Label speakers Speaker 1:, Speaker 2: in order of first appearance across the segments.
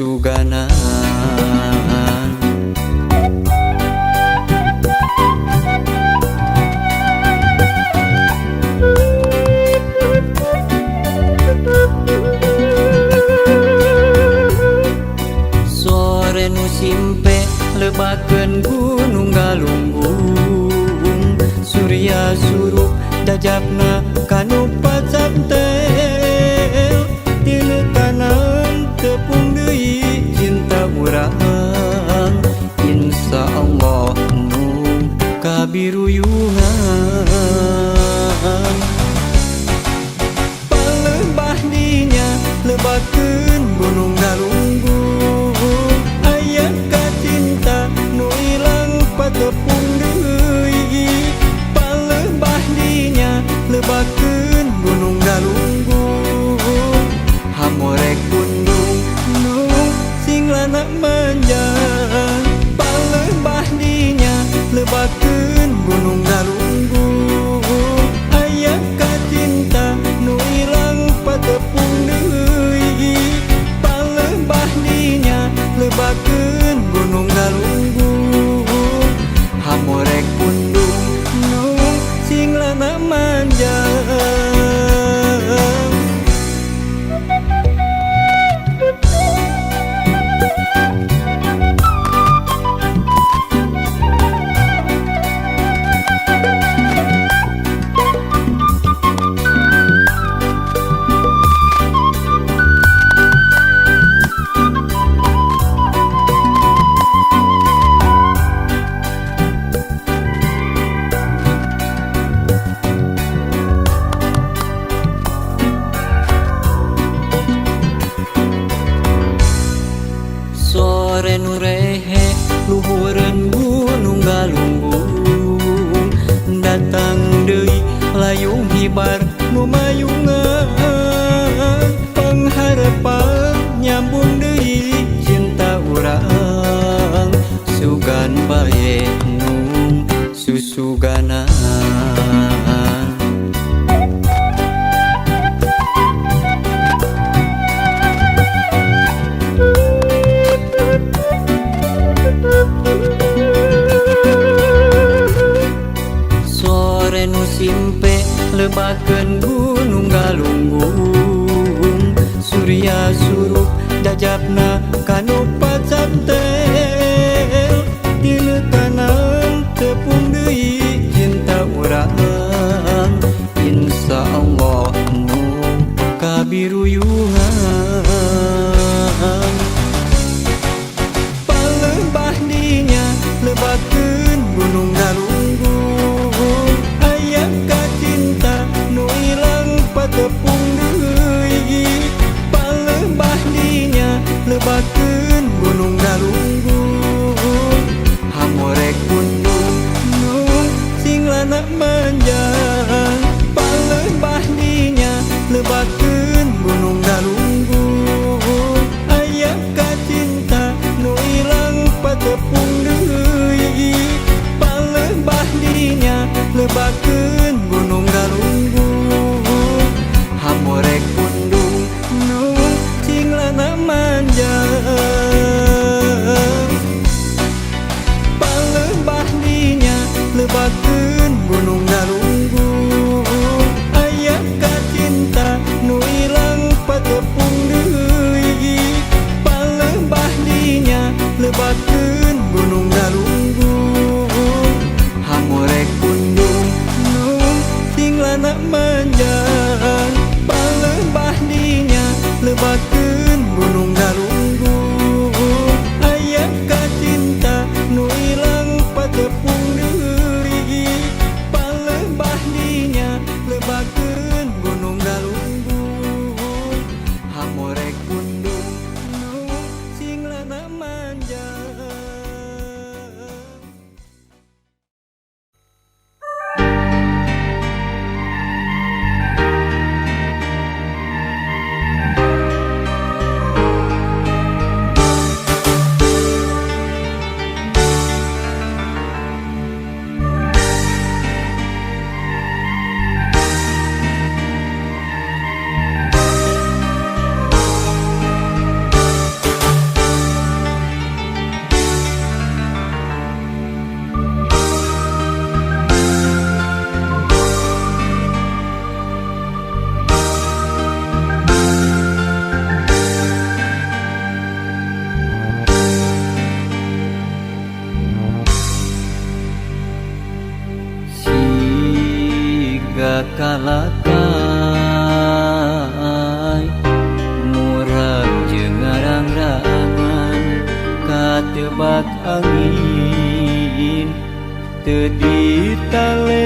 Speaker 1: susuganan. Sore nu simpe lebakeun Gunung Galunggung, Surya surup dajapna kanu pacantel. Tina tanam tepung deui cinta urang, insya Allah mung kabiruyungan. Palembah dinya lebakeun Gunung Galunggung, aya kacinta nu ilang patepung deui. Palembah dinya lebakeun Gunung Galunggung, hamorek pundung nu sing lana manjang. Palembah dinya lebakeun Gunung Galunggung, aya kacinta nu ilang patepung deui. Palembah dinya lebakeun Gunung Galunggung, hamorek pundung nu sing lana manjang. Sore nu rehe luhureun Gunung Galunggung, datang deui layung hibar nu mayungan. Pangharepan nyambung deui cinta urang, sugan bae nung susuganan. Sore nu simpe lebakeun Gunung Galunggung, Surya surup dajapna kanu pacantel. Tina tanam tepung deui cinta urang, insya Allah mung kabiruyungan. Palembah dinya lebakeun Gunung Galunggung, aya kacinta nu ilang patepung deui. Palembah dinya lebakeun Gunung Galunggung. Kajebak angin teu ditaleng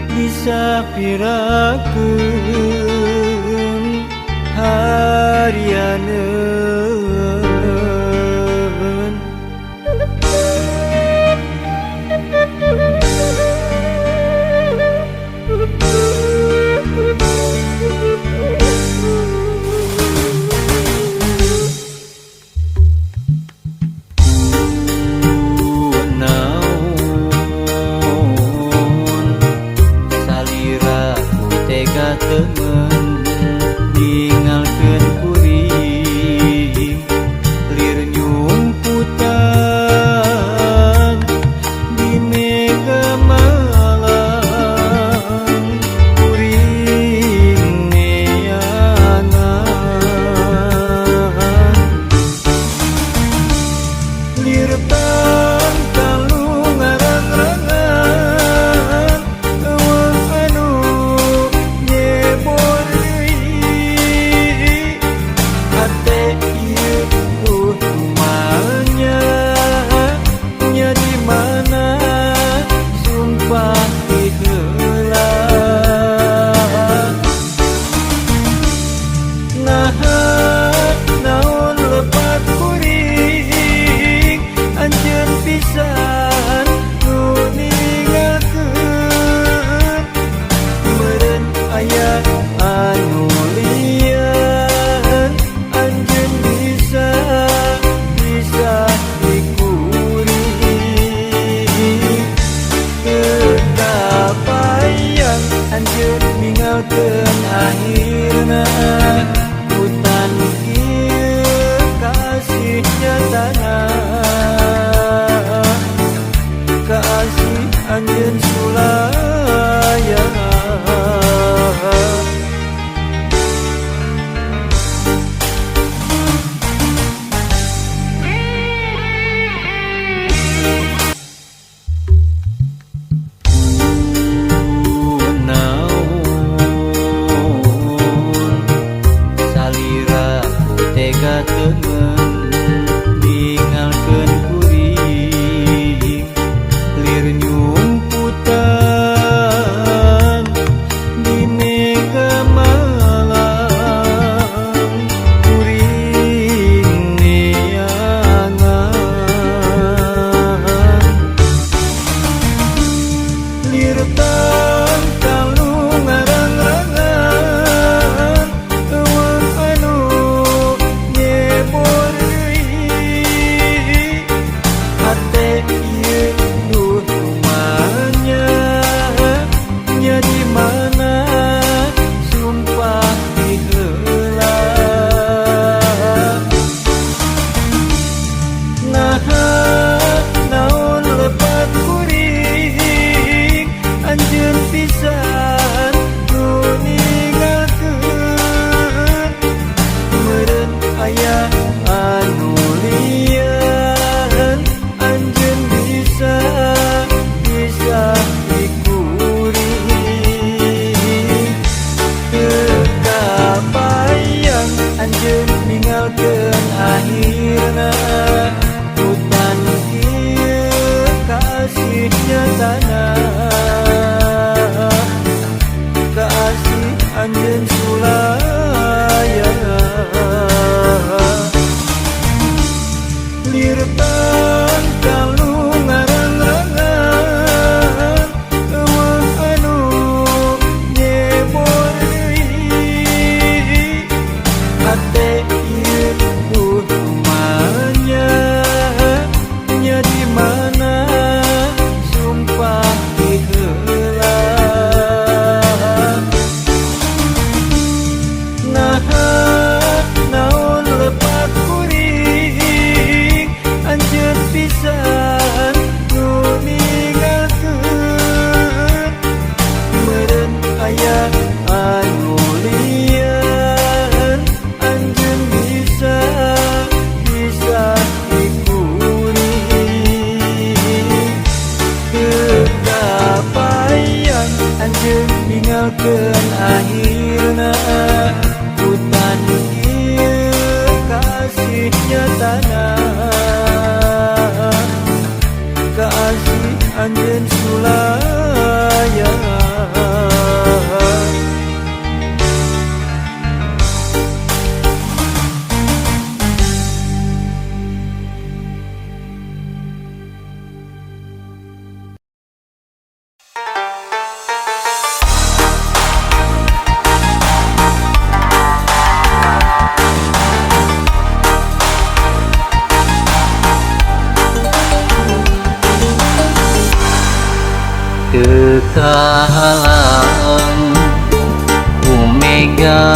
Speaker 1: disapirakeun harianeun. Naon salira ku tega temen ningalkeun kuring lir nyumputan di mega malang kuring neangan lir tangkalu ngarang-rangan eueuh anu nyebor deui hate ieu duh kumanya nya di mana sumpah ti heula naha naon lepat kuring anjeun pisan nu ninggalkeun meureun aya anu lian anjeun bisa bisa di kuring teu kabayang anjeun ninggalkeun akhirna hutan ieu kasih nyatana kasih anjeun sulaya. Naon salira ku tega temen ninggalkeun kuring lir nyumputan di mega malang kuring neangan lir tangkalu ngarang-rangan eueuh anu nyebor deui hate ieu duh kumanya nya di mana sumpah ti heula naha naon lepat kuring anjeun pisan nu ninggalkeun meureun aya anu lian anjeun bisa bisa di kuring teu kabayang anjeun ninggalkeun akhirna hutan ieu kasih nyatana kasih anjeun sulaya lir tangkalu ngarang-rangan eueuh anu nyebor deui hate ieu duh kumanya nya di mana sumpah. Teu kahalang ku mega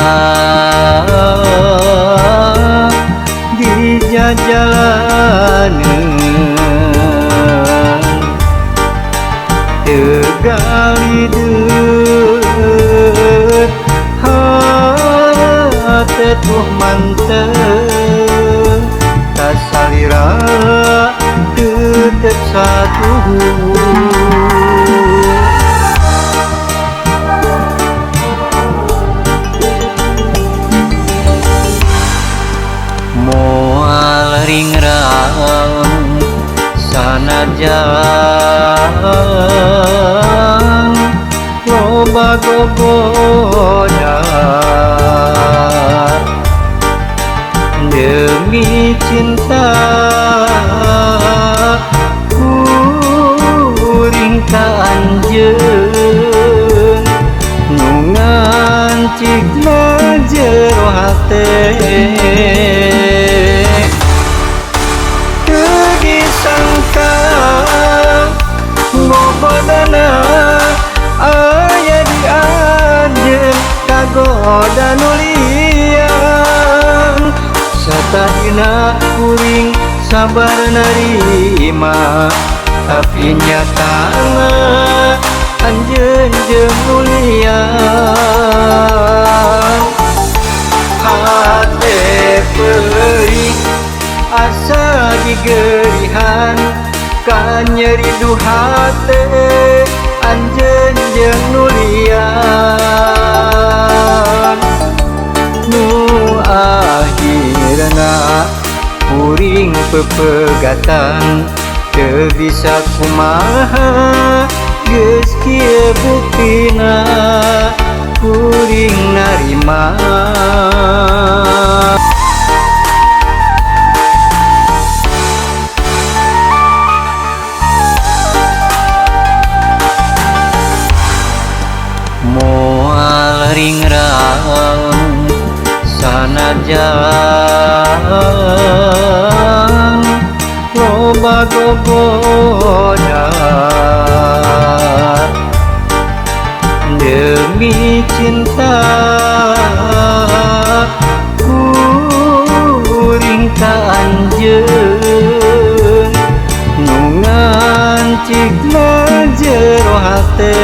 Speaker 1: di jajalaneun teu galideut hate tuh mantep kasalira tetep satuhu. Moal ringrang sanajan loba gogoda demi cinta kuring ka anjeun nu ngancikna jero hate. Teu disangka gogodana aya di anjeun kagoda nu lian. Satadina kuring sabar narima tapi nyatana anjeun jeung nu lian. Hate peurih asa digerihan kanyeri du hate anjeun jeung nu lian. Nu akhirna kuring pepegatan teu bisa kumaha geus kieu buktina kuring narima. Moal ringrang sanajan loba gogoda demi cinta kuring ka anjeun nu ngancikna jero hate.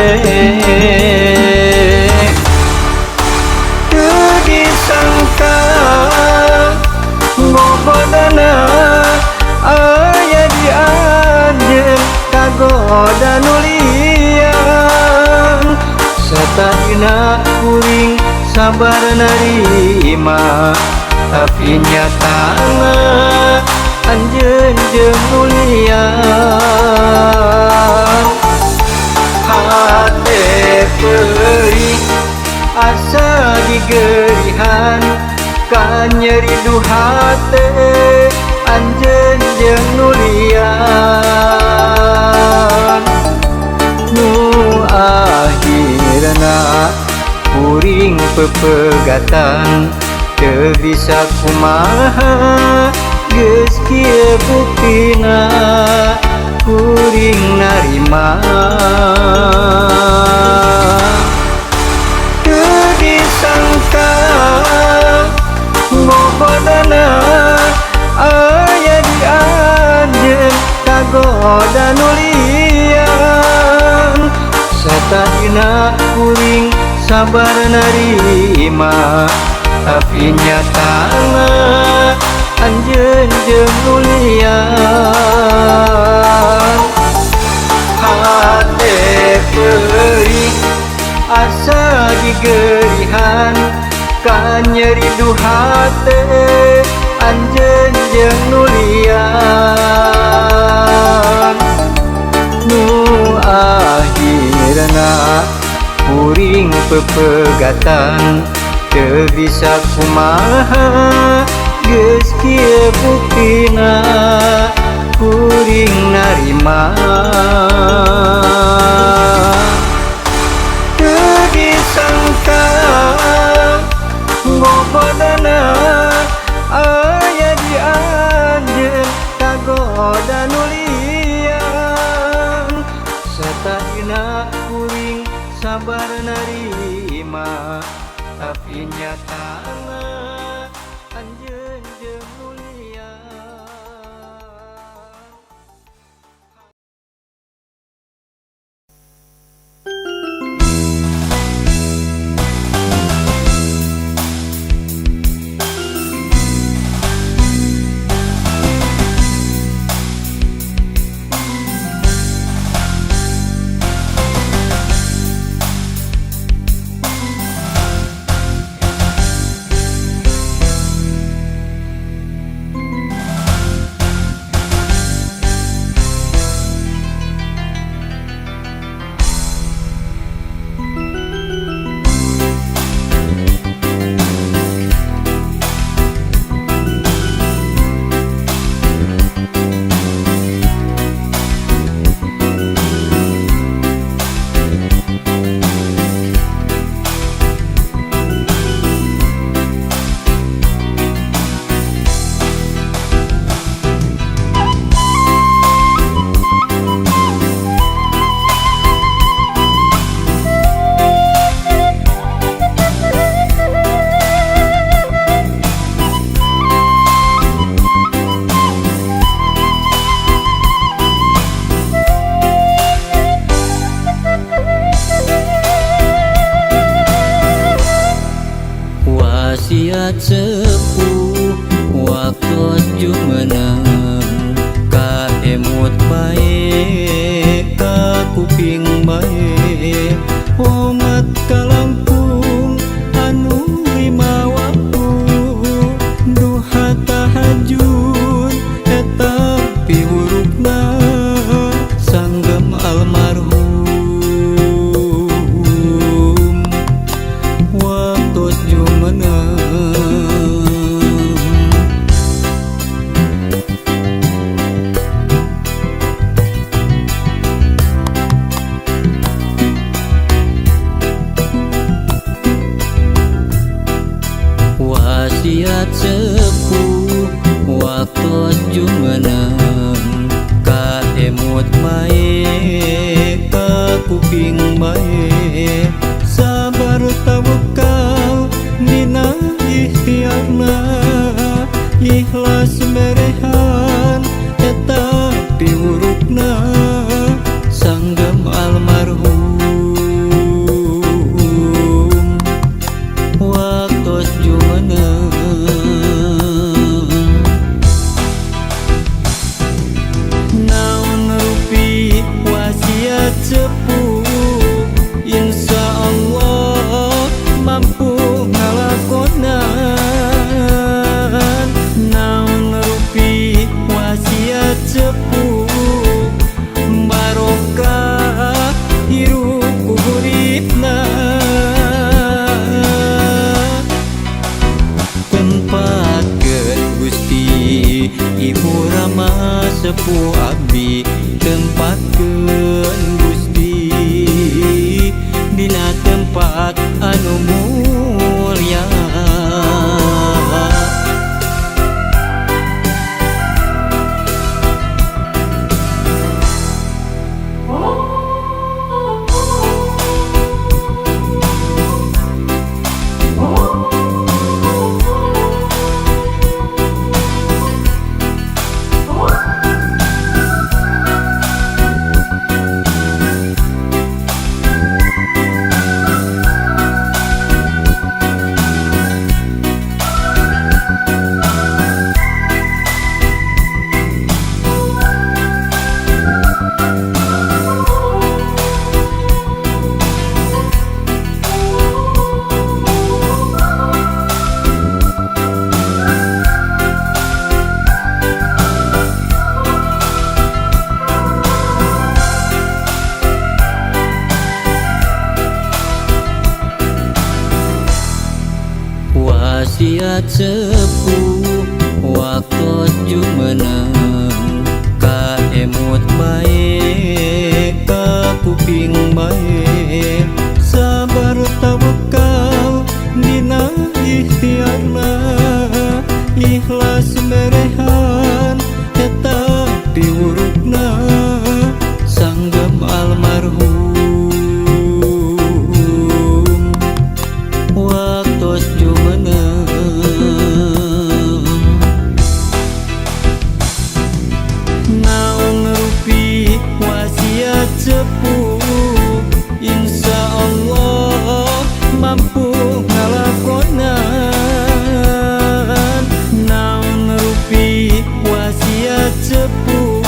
Speaker 1: Teu disangka gogodana aya di anjeun kagoda nu lian. Satadina kuring sabar narima tapi nyatana anjeun jeung nu lian. Hate peurih asa digerihan kanyeri du hate anjeun jeung nu lian. Nu akhirna kuring pepegatan teu bisa kumaha geus kieu buktina kuring narima. Teu disangka gogodana aya di anjeun kagoda nu lian. Satadina kuring sabar narima tapi nyatana anjeun jeung nu lian. Hate peurih asa digerihan kanyeri du hate anjeun jeung nu lian. Nu akhirna kuring pepegatan teu bisa kumaha geus kieu buktina kuring narima. Teu disangka gogodana aya di anjeun kagoda nu lian. Satadina kuring Jumeneng kaemut bae ka kuping bae omat kalangkung anu lima waktu duha tahajud eta piwurukna sanggem almarhum waktu jumeneng. Wasiat sepuh waktu jumeneng kaemut bae ka kuping bae sabar tawakal dina ikhtiarna ikhlas merehan eta piwurukna sanggem almarhum waktu jumeneng. Naon rupi wasiat sepuh insya Allah mampu ngalakonan. Naon rupi wasiat sepuh barokah hirup ku huripna. Tempatkeun Gusti Ibu Rama sepuh abdi tempatkeun Gusti dina tempat anu mulia. Wasiat sepuh waktu jumeneng kaemut bae ka kuping bae sabar tawakal dina ikhtiarna ikhlas merehan eta piwurukna sanggem almarhum waktu jumeneng. Naon rupi wasiat sepuh insya Allah mampu ngalakonan. Naon rupi wasiat sepuh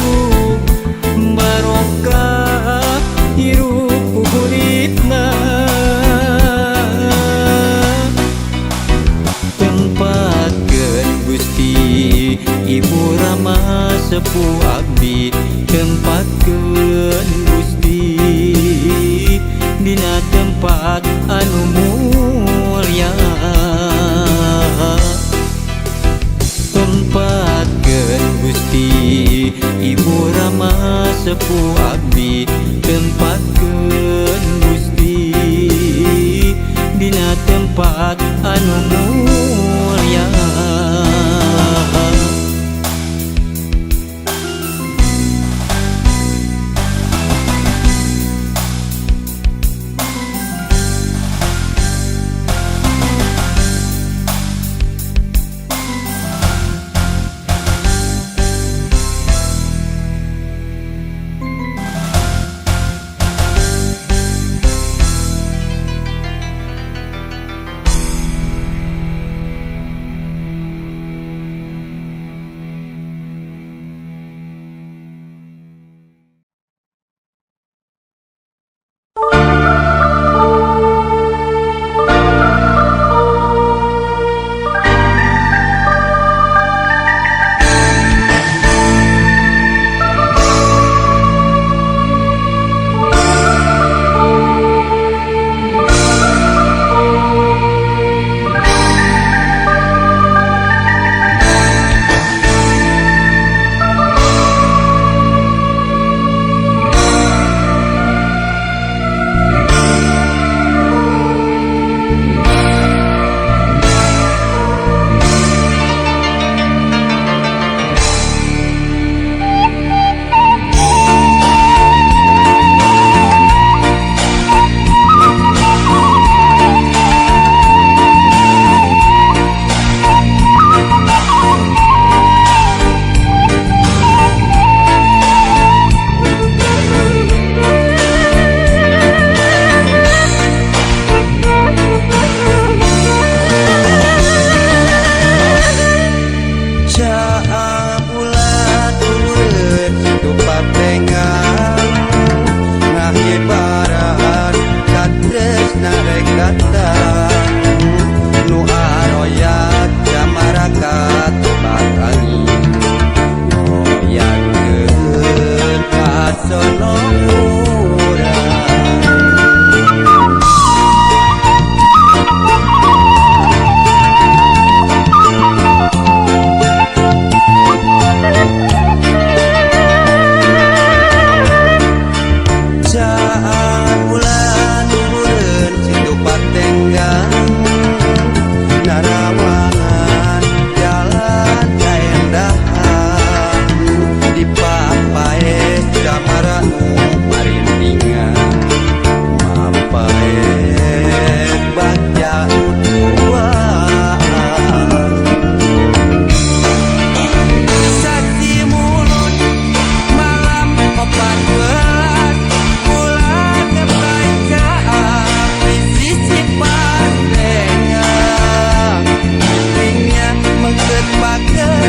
Speaker 1: barokah hirup ku huripna. Tempatkeun Gusti Ibu Rama sepuh abdi tempatkeun Gusti dina tempat anu mulia. Tempatkeun Gusti Ibu Rama sepuh abdi tempatkeun Gusti dina tempat anu mulia.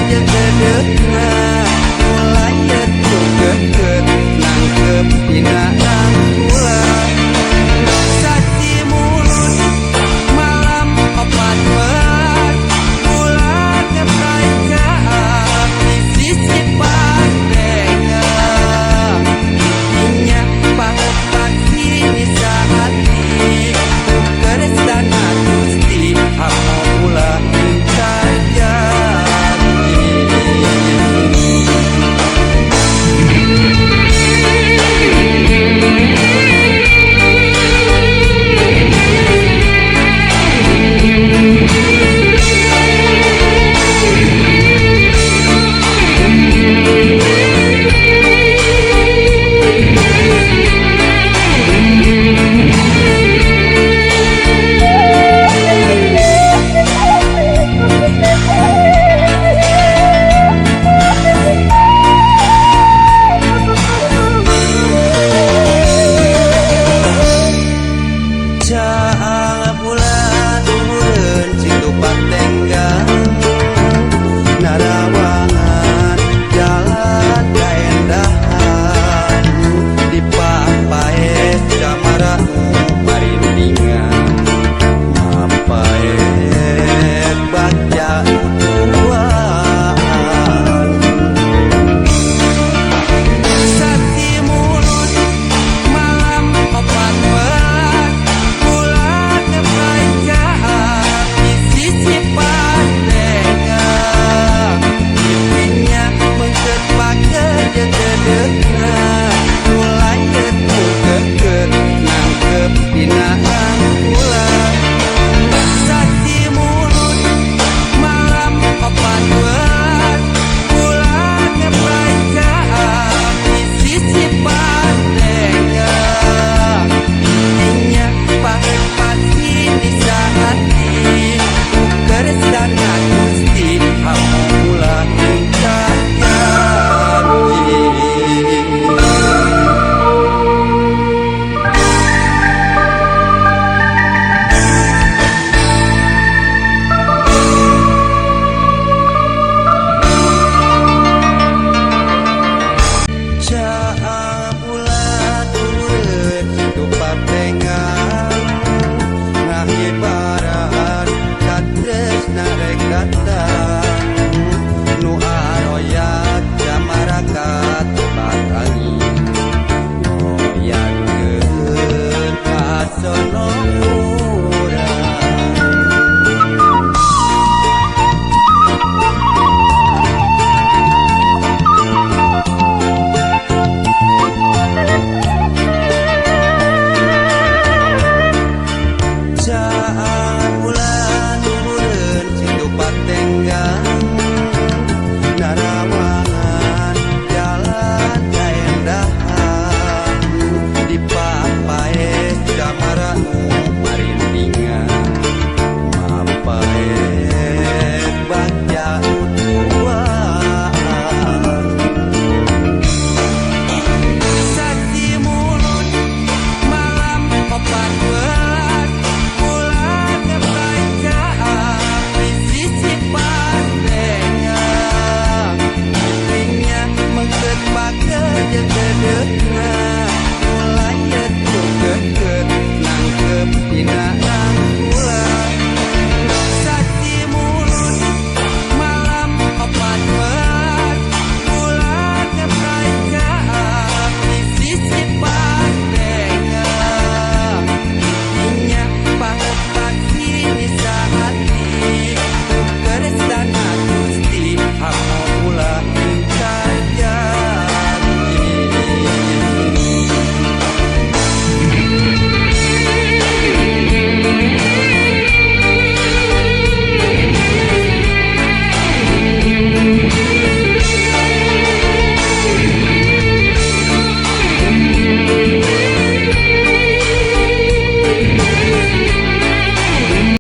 Speaker 1: Jeung deudeuhna.